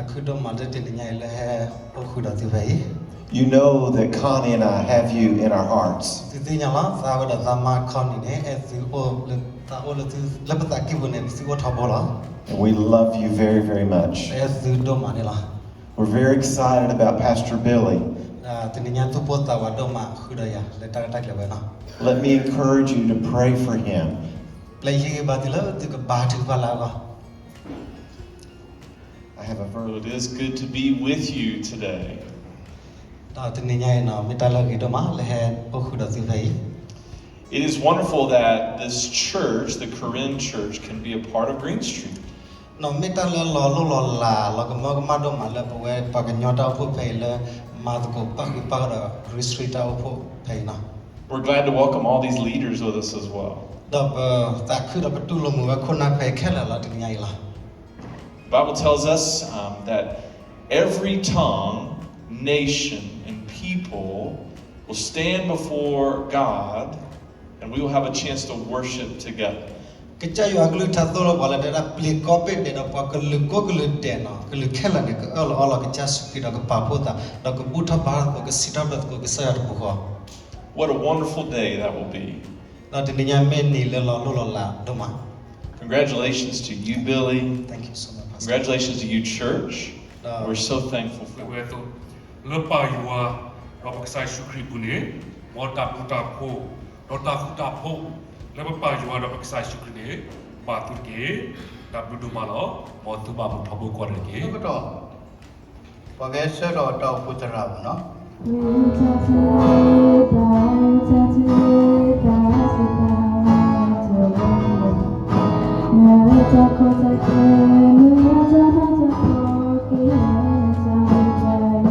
သးခုဒိၣ်မးလၢတနံၤညါအံၤလၢဟဲအိၣ်ဃုာ်ဒီးသုဖဲအံၤ. You know that Connie and I have you in our hearts. သုသ့ၣ်ညါလီၤ သးဝဲဒီးသးမါ Connie န့ၣ် အဲၣ်သုအိၣ်လၢသးအိၣ်လၢသု လၢပသးကံၢ်ပူၤန့ၣ် ပသုအိၣ်ထီဘိလီၤ. And we love you very, very much. ပအဲၣ်သုဒိၣ်မးန့ၣ်လီၤ. We're very excited about Pastor Billy. တနံၤညါသူၣ်ပိၢ်သးဝးဒိၣ်မးဃုာ်ဒီးယၤ လၢတၢ်ရဲၣ်တၢ်ကျဲၤဝဲလီၤ. Let me encourage you to pray for him. ပျဲယဟ့ၣ်ဂံၢ်ဘါသုလၢသုကဘါထုကဖၣ်လၢအဂီၢ်. I have a verse. It is good to be with you today. ဒီးတနံၤညါအံၤန့ၣ် မ့ၢ်တၢ်လၢအဂ့ၤဒိၣ်မးလၢဟဲအိၣ်ဃုာ်ဒီးသုဖဲအံၤ. It is wonderful that this church, the Korean church, can be a part of Green Street. န့ၣ်မ့ၢ်တၢ်လၢလီၤလိၢ်လီၤလး လီၤကမၢကမၣ်ဒိၣ်မးလၢပဝဲပှၤကညီတၢ်အိၣ်ဖှိၣ်ဖဲအံၤလၢ မၤသကိးပၣ်ဃုာ်ပၣ်ဂီၢ်ဒီး Green Street တၢ်အိၣ်ဖှိၣ်ဖဲအံၤန့ၣ်. We're glad to welcome all these leaders with us as well. ဒီးပသးခုဒီးပတူၢ်လိာ်မုာ်ဝဲခိၣ်နၢ်ဖဲခဲလၢာ်လီၤတနံၤညါအံၤလီၤ. The Bible tells us, um, that every tongue, nation, and people will stand before God, and we will have a chance to worship together. ကစၢ်ယွၤအကလုၢ်ကထါသိၣ်လိပှၤလၢတဲဒၣ် ပျ့ၤကီၢ်ပ့ၣ်ဒဲးဒီးပှၤကလုာ်ကိးကလုာ်ဒဲးန့ၣ် ကလုာ်ခဲလၢာ်န့ၣ် ကအၢၣ်လီၤအီလီၤကစၢ်ယ့ၣ်ၡူးခရံာ်ဒီးကပာ်ဖှိၣ်သး ဒီးကဘူၣ်ထီၣ်ဘါထီၣ်သကိး ကစံးထီၣ်ပတြၢၤသကိးကစၢ်ယွၤတပူၤဃီ. What a wonderful day that will be. ဒီးတနံၤညါမ့ၢ်နံၤလၢလီၤလိၢ်လီၤလးဒိၣ်မး. Congratulations to you, Billy. Thank you so much, Pastor. Congratulations to you, church. We're so thankful for you. လၢပၢ်ယွၤဒီးပကစၢ်ယ့ၣ်ၡူးခရံာ်အပူၤန့ၣ် မ်တၢ်ဘျုးတၢ်ဖှိၣ် ဒီးတၢ်ဃူ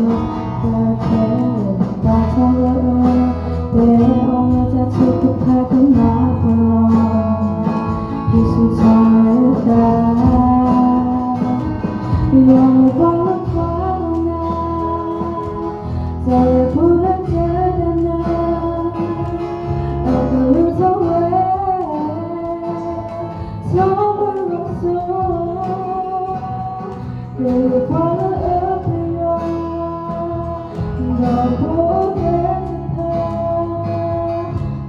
တၢ်ဖိး လၢပပၢ်ယွၤဒီးပကစၢ်ယ့ၣ်ၡူးခရံာ်န့ၣ် ဘၣ်သုတက့ၢ်. တၢ်ဘျုးဒိၣ်မးလီၤ. မ်သုဘၣ်မုာ်ထီဘိကိးဂၤဒဲးတက့ၢ်. ပကဆၢထီၣ်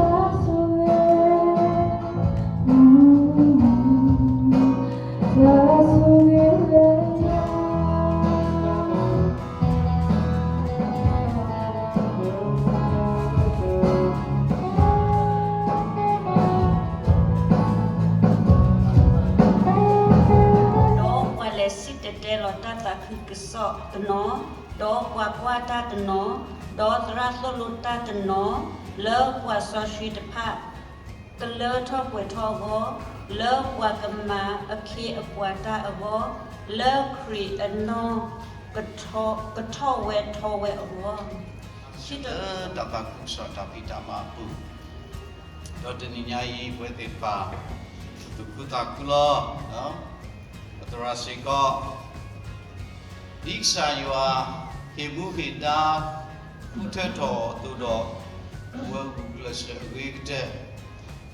တၢ်အိၣ်ဖှိၣ်သရၣ်မ့ၢ်နီၤ. ဒီးပှၤလဲၤစံၣ်တဲၤတဲလီၤတၢ်သးခုကစီၣ်တနီၤ, ဒီးပှၤကွၢ်တၢ်တနီၤ, ဒီးသရၣ်သိၣ်လိတၢ်တနီၤ, လၢပှၤစီဆှံတဖၣ် ကလၢထီၣ်ပှဲၤထီၣ်အဂီၢ်, လၢပှၤကမၤအခ့အပှၤတၢ်အဂီၢ်, လၢခရံာ်အနီၢ်ကထီၣ်ဝဲထီဝဲအဂီၢ်. လၢတၢ်သးခုကစီၣ်တၢ်ဖံးတၢ်မၤအပူၤ, ဒီးတနံၤညါအံၤ ပဝဲသ့ၣ်တဖၣ် သူၣ်ခုသးခုလီၤ. ပသရၣ်စ့ၢ်ကီး ဒ်ကစၢ်ယွၤ ဟ့ၣ်မူဟ့ၣ်ဒါ ဃုထၢထီၣ်အသိးဒီး ပဝဲဂုာ်ကျဲးစၢးအဂ့ၤကတၢၢ်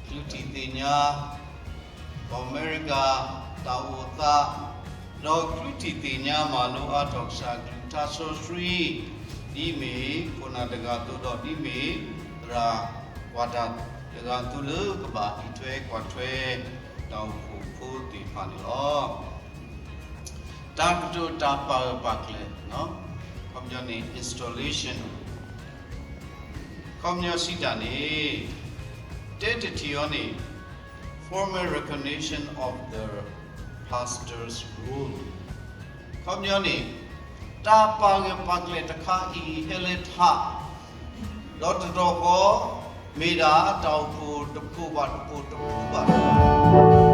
ကလုၢ်ထံၣ်သ့ၣ်ညါ ကီၢ်အမဲရကၤ တၢ်အိၣ်သး, ဒီးကလုၢ်ထံၣ်သ့ၣ်ညါမၤလိအါထီၣ်ကစၢ်ကလုၢ်ကထါစီဆှံ, ဒ်အမ့ၢ် ခိၣ်နၢ်တဂၤအသိးဒီး ဒ်အမ့ၢ် သရၣ်ကွၢ်တၢ်တဂၤအသိးလၢကဘၣ်အံးထွဲကွၢ်ထွဲ တၢ်အိၣ်ဖှိၣ်ဖိသ့ၣ်တဖၣ်န့ၣ်လီၤ. တၢ်ကတိၤတၢ်ပာ်ဂၢၢ်ပာ်ကျၢၤ, ခီပညီန့ၣ် installation, ခီပညီစံးတၢ်န့ၣ် တဲတထံၣ်အီၤန့ၣ် formal recognition of the pastor's role, ခီပညီန့ၣ် တၢ်ပာ်ဂၢၢ်ပာ်ကျၢၤတခါအံၤ ဟဲလၢထး ဒီးတတီၢ်ဃီ မ့ၢ်ဒၣ်တၢ်အိၣ်ဖှိၣ်တဖုဘၣ်တဖု တဖုဘၣ်တဖု ဒီး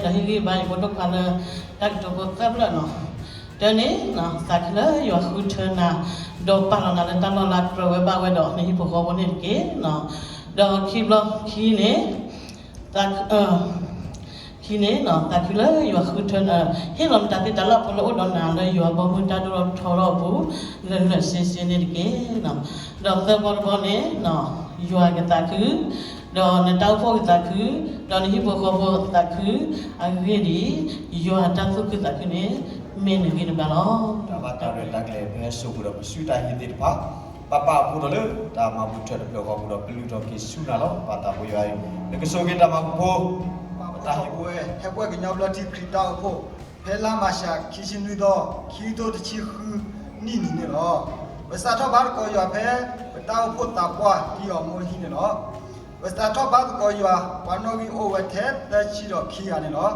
ဒီးဟ့ၣ်ဂံၢ်ဘါယဖိဒိၣ်ခွါလၢ တၢ်ကတိၤဖိသၢဖျၢၣ်နီၤ. တၢန့ၣ် သးခုလၢယွၤဃုထၢနၤ, ဒီးပာ်လီၤနၤလၢတၢ်လီၢ်လၢကြၢးဝဲဘၣ်ဝဲဒီးနဟံၣ်ဖိဃီဖိန့ၣ်တက့ၢ်နီၤ. ဒီးခံဘျီခံန့ၣ် ခံန့ၣ် သးခုလၢယွၤဃုထၢနၤ, ဟ့ၣ်လီၤနတၢ်သ့တၢ်လၢအဖိလၢအိၣ်ဒီးနၤ လၢယွၤဘီမုၢ်တၢ်ဒိၣ်ထီၣ်ထီထီၣ်အပူၤ လၢာ်လၢာ်ဆ့ဆ့န့ၣ်တက့ၢ်နီၤ. ဒီးသၢဘီတဘီန့ၣ် ယွၤကသးခု, ဒီးနတၢ်အိၣ်ဖှိၣ်ကသးခု, ဒီးနဟံၣ်ဖိဃီဖိကသးခု, အဂ့ၢ်ဒ်အံၤ, ယွၤတၢ်သူၣ်ခုသးခုန့ၣ် မ့ၢ်နဂ့ၢ်တဘျီလီၤ. တၢ်ဘၣ်တၢ်ရဲၣ်တၢ်ကျဲၤဖဲစိၣ်ပူၤဒီးပစုတၢ်ဟ့ၣ်သ့ၣ်တဖၣ်, ပပာ်အဖှိၣ်ထီၣ်လၢတၢ်မၤဘူၣ်ထၢတဖျၢၣ်အဃီပူၤဒီး ပလုၢ်ထီၣ်က့ၤဆူနၤလီၤ. ပၢ်သးဘိယွၤအံၤ, နကဆိၣ်ဂ့ၤတၢ်မၤပူၤဖိ, ပတၢ်ဟ့ၣ်ပဝဲ ဟဲပှဲၤကညီဘျၢထံခရံာ်တၢ်အိၣ်ဖှိၣ် ဖဲလါမၢ်ၡး ခံဆံနွံသီ ခံကထိတဆံဃုနံၣ်နံၤန့ၣ်လီၤ. ပစးထီၣ်ဘါသကိးယွၤဖဲ ပတၢ်အိၣ်ဖှိၣ်သးပှၢ်ဟံၣ်အီၤမိၢ်ဟံၣ်န့ၣ်လီၤ. ပစးထီၣ်ဘါသကိးယွၤ ပှၤနီၣ်ဂံၢ်အိၣ်ဝဲထဲသၢဆံဒီးခံဂၤန့ၣ်လီၤ.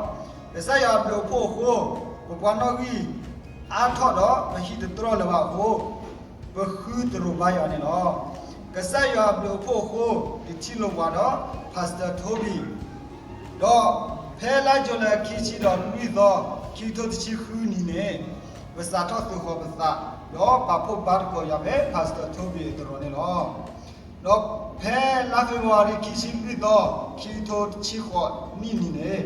ကစၢ်ယွၤအဘျုးအဖှိၣ်အဃိ, ပပှၤနီၣ်ဂံၢ်အါထီၣ်ဒီးပဟံၣ်တတြီၢ်လၢၤဘၣ်အဃိ, ပဃုသရိာ်ဘါယွၤန့ၣ်လီၤ. ကစၢ်ယွၤအဘျုးအဖှိၣ်အဃိ, ယထံၣ်လိာ်ပှၤဒီး Pastor Toby ဒီးဖဲလါယူၤလံခံဆံဒီးလွံၢ်သီ ခံကထိတဆံဃုနံၣ်န့ၣ်, ပစးထီၣ်သုးဃီၤပသး, ဒီးပာ်ဖှိၣ်ဘါသကိးယွၤဖဲ Pastor Toby အသရိာ်န့ၣ်လီၤ. ဒီးဖဲလါဖ့ၤဘြူၤအါရံၤခံဆံလွံၢ်သီ ခံကထိတဆံဃိးနံၣ်နံၤန့ၣ်,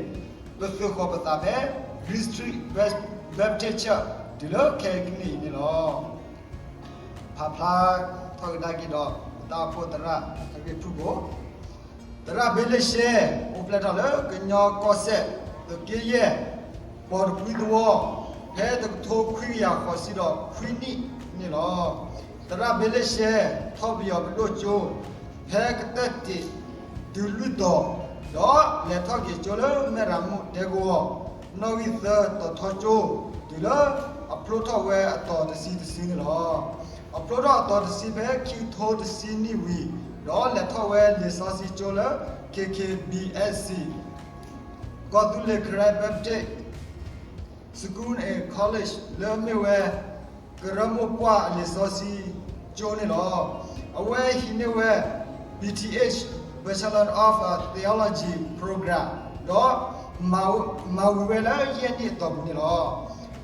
ပသုးဃီၤပသးဖဲ Grace Street Baptist Church တုၤလၢခဲကနံၣ်အံၤန့ၣ်လီၤ. ဖးဖျါထီၣ်ကဒါက့ၤဒီး ပတၢ်အိၣ်ဖှိၣ်သရၣ် အဂ့ၢ်ဖုၣ်ကိာ် သရၣ်ဘ့လ့ၡဲ အိၣ်ဖျဲၣ်ထီၣ်လၢကညီကီၢ်စဲၣ် သုးက့ယဲၢ် ပီၤတကွံသဝီ ဖဲတကထိခွံကယၤဃိးဆံဒီးခွံနံၣ်န့ၣ်လီၤ. သရၣ်ဘ့လ့ၡဲ ထီၣ်ပယီၤပဒိၣ်ကၠိ ဖဲကတၢၢ်တ့ၢ်တုၤလွံၢ်တီၤ, ဒီးလဲၤထီၣ်က့ၤကၠိလၢမဲၢ်ရၤမူၣ်ဒဲကဝီၤ နီၣ်ဂံၢ်သၢတီၤထီကၠိ တုၤလၢအဖျိထီၣ်ဝဲအတီၤတဆံတဆံန့ၣ်လီၤ. အဖျိထီၣ်အတီၤတဆံဖဲခံကထိတဆံနံၣ်ဝံၤ, ဒီးလဲၤထီၣ်ဝဲလံာ်စီဆှံကၠိလၢ K K B S C ကီၢ်သူလ့ၤ Karen Baptist School and College လၢအမ့ၢ်ဝဲ ကရၢမိၢ်ပှၢ်အလံာ်စီဆှံကၠိန့ၣ်လီၤ. အဝဲဟံးန့ၢ်ဝဲ B Th, Bachelor of Theology Program ဒီး မၤဝံၤဝဲလၢယဲၢ်နံၣ်အတီၢ်ပူၤန့ၣ်လီၤ.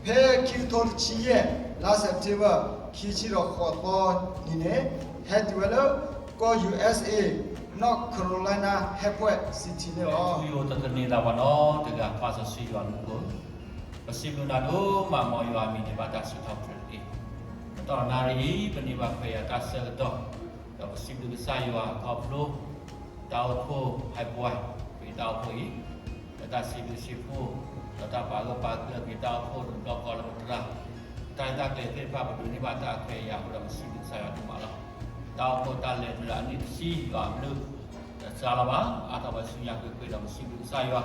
ဖဲခံကထိတဆံယဲၢ် လါ September ခံဆံဒီးဃိးသီနံၤန့ၣ်, ဟဲတုၤဝဲလၢကီၢ် U S A North Carolina ဟဲပှဲၤ City န့ၣ်လီၤ. ထူယိာ်တသန့ၤသးပှၤနီတဂၤ ပာ်စီဆှံယွၤမူခိၣ်, ပစံးဘျုးနၤဒိၣ်မး မ်ယွၤအမံၤန့ၣ်ဘၣ်တၢ်စံးထီၣ်ပတြၢၤတက့ၢ်. ကတီၢ်နၣ်ရံၣ်အံၤ ပန့ၢ်ဘၣ်ခွဲးယာ်တၢ်ဆၢကတီၢ်, ဒီးပစံးဘျုးကစၢ်ယွၤခီဖျိ တၢ်အိၣ်ဖှိၣ်ဟဲပှဲၤ ပတၢ်အိၣ်ဖှိၣ်အံၤ, လၢတၢ်စံးဘျုးစံးဖှိၣ်, ဒီးတၢ်ပာ်ဂၢၢ်ပာ်ကျၢၤက့ၤတၢ်အိၣ်ဖှိၣ်တဘျီဃီလၢပသရၣ်, တၢ်ရဲၣ်တၢ်ကျဲၤသ့ၣ်တဖၣ် ပဒိးန့ၢ်ဘၣ်တၢ်ခွဲးယာ်အဃိဒီး ပစံးဘျုးကစၢ်ယွၤဒိၣ်မးလီၤ. တၢ်အိၣ်ဖှိၣ်တၢ်လဲၤတုၤဒီးအနံၣ်တဆံယွၤအ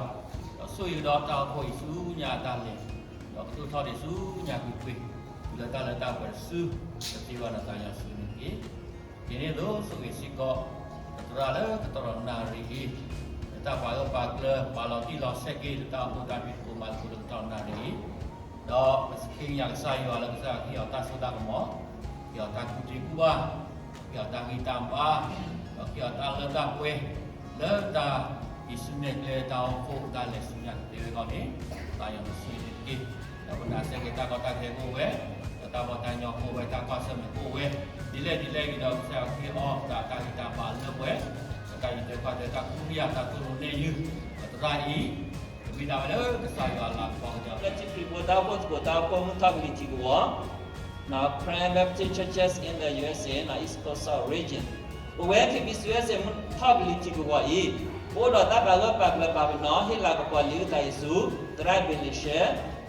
ဘျုး တစှၤလီၤဘၣ်, အါထီၣ်ဝဲဆူညါကွ့ၢ်ကွ့ၢ်ဒီး ပစံးဘျုးကစၢ်ယွၤ, ဒီးဆိၣ်ဂ့ၤဒီးတၢ်အိၣ်ဖှိၣ်အံၤဆူညါအတၢ်လဲၤ, ဒီးကဒိၣ်ထီၣ်ဒံးဆူညါကွ့ၢ်ကွ့ၢ်, တုၤလၢတၢ်လၢတၢ်ပှဲၤတစု, ပသ့ဘၣ်နသးယွၤစုန့ၣ်တက့ၢ်. ဒ်န့ၣ်အသိး ဆိၣ်ဂ့ၤစ့ၢ်ကီး ပသရၣ်လၢကတီၢ်နၣ်ရံၣ်အံၤ, လၢတၢ်ပာ်ဂၢၢ်ပာ်ကျၢၤပာ်လီၤတံၢ်လီၤဆဲးက့ၤ လၢတၢ်အိၣ်ဖှိၣ်တၢ်ဖံးသကိးမၤသကိးလၢကတီၢ်နၣ်ရံၣ်အံၤ, ဒီးပဃ့ကညးကစၢ်ယွၤလၢကစၢ်ယွၤဟ့ၣ်အီၤတၢ်စိတၢ်ကမီၤ, ဟ့ၣ်အီၤတၢ်ကူၣ်တံၢ်ကူၣ်ဘၣ်, ဟ့ၣ်အီၤတၢ်ဂံၢ်တၢ်ဘါ, ဒီးဟ့ၣ်အီၤတၢ်လၢတၢ်ပှဲၤ, လၢတၢ်ဟံးစုနဲၣ်ကျဲတၢ်အိၣ်ဖှိၣ်တၢ်လဲၤဆူညါကသ့ဝဲအဂီၢ်န့ၣ်, သးယွၤကဆိၣ်ဂ့ၤန့ၣ်တက့ၢ်. ဒီးပနာ်စ့ၢ်ကီးတၢ်ကီတၢ်ခဲကအိၣ်ဝဲ, ဒီးတၢ်ဘီတၢ်ညီကအိၣ်ဝဲ, တၢ်ကွၢ်ဆၢၣ်မဲာ်ကအိၣ်ဝဲ, ဒ်လဲၣ်ဒ်လဲၣ်ဂ့ၤဒီး ကစၢ်ယွၤဟ့ၣ်အီၤတၢ်ဂံၢ်တၢ်ဘါလၢပှဲၤ, ဒီးတၢ်အံးထွဲကွၢ်ထွဲတၢ်ကူၣ်တံၢ်အတၢ်သိၣ်လိနဲၣ်ယုၢ်, ဒီးသရၣ်အံၤ ကမ့ၢ်ဒၣ်ဝဲလၢကစၢ်ယွၤအလၤကပီၤကညီ လၢထံခရံာ်ဖိတၢ်အိၣ်ဖှိၣ်သကိးတၢ်အိၣ်ဖှိၣ်မုၢ်ထီၣ်ကလံၤထံးကဝီၤ, Karen Baptist Churches in the U S A, East Coast Region. ပဝဲ K B C U S A မုၢ်ထီၣ်ကလံၤထံးကဝီၤအံၤ, ပအိၣ်ဒီးတၢ်ပာ်ဂၢၢ်ပာ်ကျၢၤပာ်ပနီၣ် ဟ့ၣ်လၤကပီၤလံာ်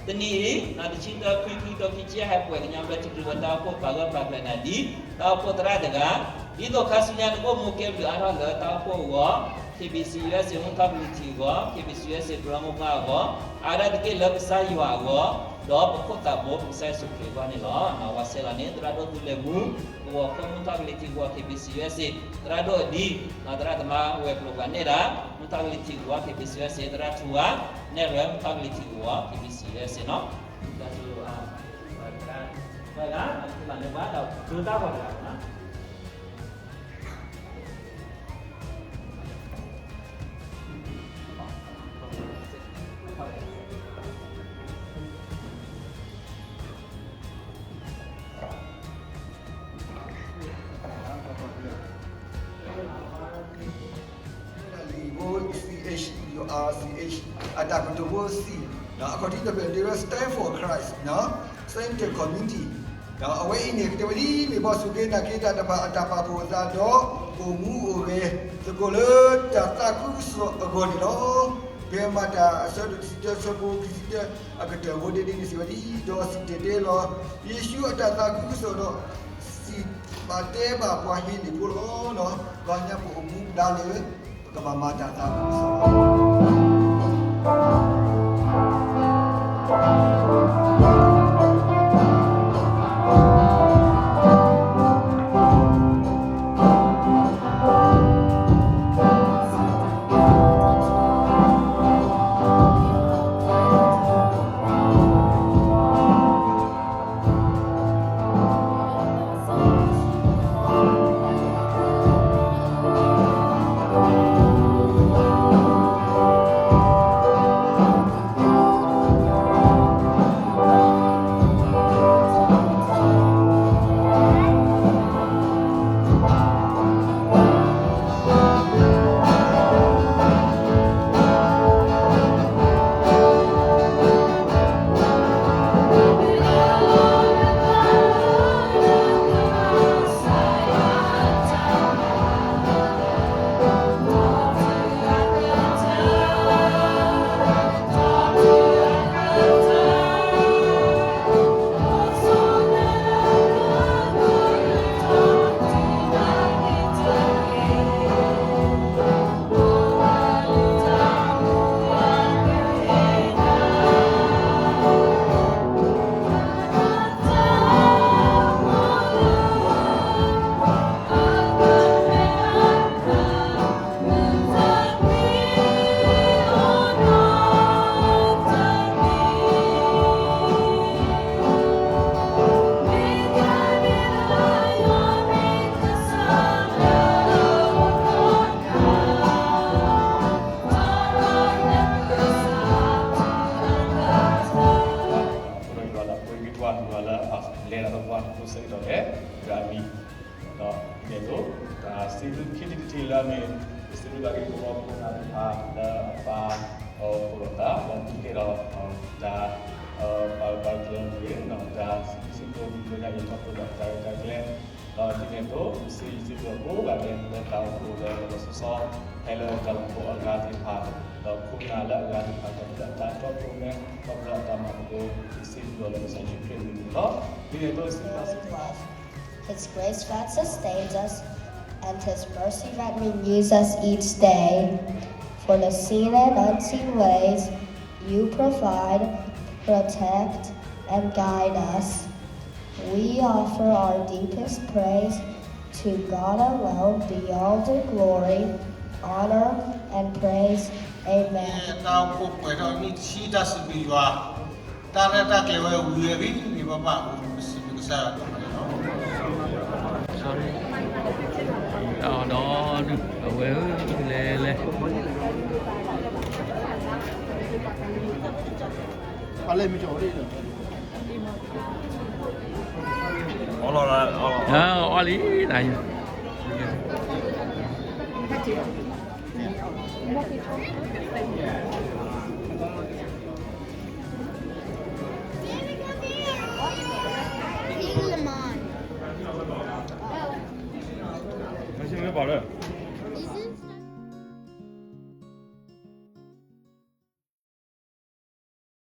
အုၣ်သးအံၤဆူ သရၣ်ဘ့လ့ၡဲ, တနံၤအံၤ တဆံသၢ ခွံ ခံကထိခံဆံယဲၢ် ဟဲပှဲၤကညီဘျၢထံခရံာ်ဖိတၢ်အိၣ်ဖှိၣ်ပာ်ဂၢၢ်ပာ်ကျၢၤနၤဒ် တၢ်အိၣ်ဖှိၣ်သရၣ်တဂၤ, ဒ်သိးခါဆူညါနကအိၣ်မူကဲဘျုးအါထီၣ်လၢတၢ်အိၣ်ဖှိၣ်အဂီၢ်, K B C U S A မုၢ်ထီၣ်ကလံၤထံးအဂီၢ်, K B C U S A ကရၢမိၢ်ပှၢ်အဂီၢ်, အါဒၣ်တက့ၢ်လၢကစၢ်ယွၤအဂီၢ်, ဒီးပခိၣ်သးဘိပကစၢ်ယ့ၣ်ၡူးခရံာ်အဂီၢ်န့ၣ်လီၤ. ဝၤဆဲးလီၤန့ၣ် သရၣ်ဒိၣ်သူလ့ၤမူ, ကဝီၤခိၣ်မုၢ်ထီၣ်ကလံၤထံးကဝီၤ K B C U S A သရၣ်ဒိၣ်အဒံ, သရၣ်သမါဝဲၤကျိၤပှၤနဲၣ်တၢ်, မုၢ်ထီၣ်ကလံၤထံးကဝီၤ K B C U S A သရၣ်ထူဝါ, နဲၣ်ရွဲမုၢ်ထီၣ်ကလံၤထံးကဝီၤ K B C U S A နီၤ. ဒီး တၢ်ကတိၤဖိစံး, အခီၣ်ထံးတဖျၢၣ်န့ၣ် Stand for Christ, Saint Community. အဝဲအံၤန့ၣ် ကတဲဝဲဒ် မ့ၢ်ပှၤစူၢ်က့ၤနာ်က့ၤတၢ်တဖၣ်အတၢ်ပာ်ဖှိၣ်အသးဒီး အိၣ်မူအိၣ်ဂဲၤသကိးလၢတၢ်သးခုကစီၣ်အဂီၢ်န့ၣ်လီၤ. ဖဲမၤတၢ်အဆၢဒိၣ်တဆံတၢ ဆၢဖိခံဆံတၢ အကတၢၢ်ဖိတဒ့န့ၣ် စံးဝဲဒ်အံၤ, ဒီးစံၣ်တဲၤတဲလီၤ ယ့ၣ်ၡူးအတၢ်သးခုကစီၣ်ဒီး စံးဘၣ်တဲဘၣ်ပှၤဟ့ၣ်န့ၢ်ဖိလီၤ. ပှၤကညီပအိၣ်မူဘျါလၢ ပကဘၣ်မၤတၢ်သးခုကစီၣ်လီၤ. လဲၤဒီးပှၤတဖိစဲးကတီၢ်လဲၣ် ဒီးအမံၤ ဒီးဒ်န့ၣ်အသိး တၢ်စံးဘျုးခံထံၣ်တထံၣ်လၢအမ့ၢ် ပစံးဘျုးဘၣ်က့ၤပဝဲခိၣ်နၢ်သ့ၣ်တဖၣ်လၢအပာ် အီၤဖှိၣ်လိာ်သး ဒီးဒုးကဲထီၣ် တၢ် ပာ်ဂၢၢ်ပာ်ကျၢၤတဂ့ၤ တၢ်စံးဘျုးစံးဖှိၣ် ဒုးကဲထီၣ်ယံၤထီၣ်ဖိဒီးတၢ်ရဲၣ်တၢ်ကျဲၤ ဒီးဒ်န့ၣ်အသိး ပစံးဘျုးစံးဖှိၣ်အဃိ ဘၣ်လဲၤလၢတၢ်အိၣ်ဖှိၣ်ဒီးတၢ်လီၤဆီဆီ ဟဲလၢတၢ်အိၣ်ဖှိၣ်အဂၤသ့ၣ်တဖၣ် ဒီးခိၣ်နၢ်လၢအဂၤသ့ၣ်တဖၣ် ခီဖျိလၢအတၢ်တီခိၣ်ရိၣ်မဲ ခီဖျိလၢအတၢ်မၤသကိး ပစံးဘျုးအီၤလၢကစၢ်ယ့ၣ်ၡူးခရံာ်အမံၤန့ၣ်လီၤ. ဒ်န့ၣ်အသိး စံးဘျုးစံးဖှိၣ် His grace that sustains us, and His mercy that renews us each day. For the seen and unseen ways you provide, protect, and guide us. We offer our deepest praise to God alone. Be all the glory, honor, and praise. Amen. တၢ်အိၣ်ဖှိၣ်ပှဲၤထီၣ်နံၣ်တဆံ တၢ်စံးဘျုးယွၤ တၢ်ရဲၣ်တၢ်ကျဲၤဝဲဝံၤဝဲဂ့ၤ မ့ၢ်ဘၣ်ဘၣ်အဃိ ပစံးဘျုးကစၢ်ယွၤဒိၣ်မးန့ၣ်လီၤ. ဒီး အဝဲ လဲၤ လဲၤ အီၣ်လီၤ အီၣ်လီၤ အီၣ်လံ တၢ် Lemon. မ့ၢ်ပာ်လၢ